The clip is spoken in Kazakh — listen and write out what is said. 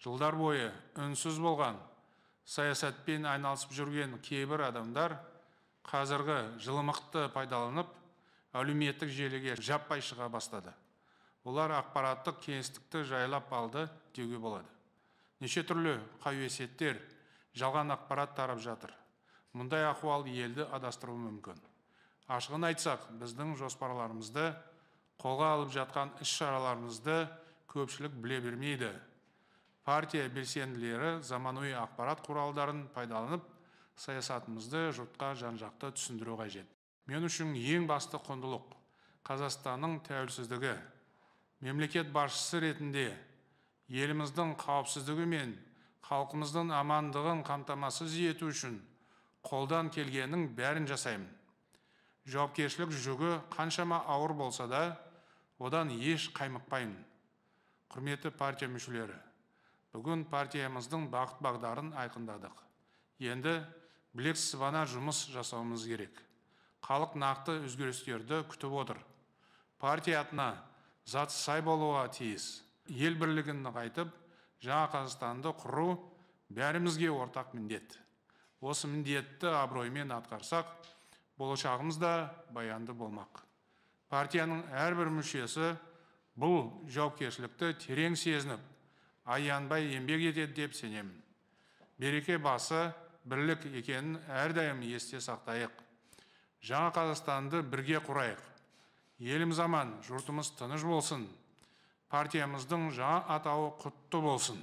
Жылдар бойы үнсіз болған, саясатпен айналысып жүрген кейбір адамдар қазіргі жылымықты пайдаланып, әлеуметтік желіге жаппай шыға бастады. Олар ақпараттық кеңістікті жайлап алды деуге болады. Неше түрлі қауесеттер, жалған ақпарат тарап жатыр. Мұндай ахуал елді адастыруы мүмкін. Ашығын айтсақ, біздің жоспарларымызды, қолға алып жатқан іс-шараларымызды көпшілік біле бермейді. Партия белсенділері заманауи ақпарат құралдарын пайдаланып, саясатымызды жұртқа жан-жақты түсіндіру қажет. Мен үшін ең басты құндылық Қазақстанның тәуелсіздігі. Мемлекет басшысы ретінде еліміздің қауіпсіздігі мен халқымыздың амандығын қамтамасыз ету үшін қолдан келгеннің бәрін жасаймын. Жауапкершілік жүгі қаншама ауыр болса да, одан еш қаймықпаймын. Құрметті партия мүшелері, бүгін партиямыздың бағыт-бағдарын айқындадық. Енді білек сыбана жұмыс жасауымыз керек. Халық нақты өзгерістерді күтіп отыр. Партия атына зат сай болуға тиіс. Ел бірлігін нығайтып, жаңа Қазақстанды құру бәрімізге ортақ міндет. Осы міндетті абыроймен атқарсақ, болашағымыз да баянды болмақ. Партияның әрбір мүшесі бұл жауапкершілікті терең сезініп, аянбай еңбек етеді деп сенемін. Береке басы бірлік екенін әрдайым есте сақтайық. Жаңа Қазақстанды бірге құрайық. Еліміз аман, жұртымыз тыныш болсын. Партиямыздың жаңа атауы құтты болсын.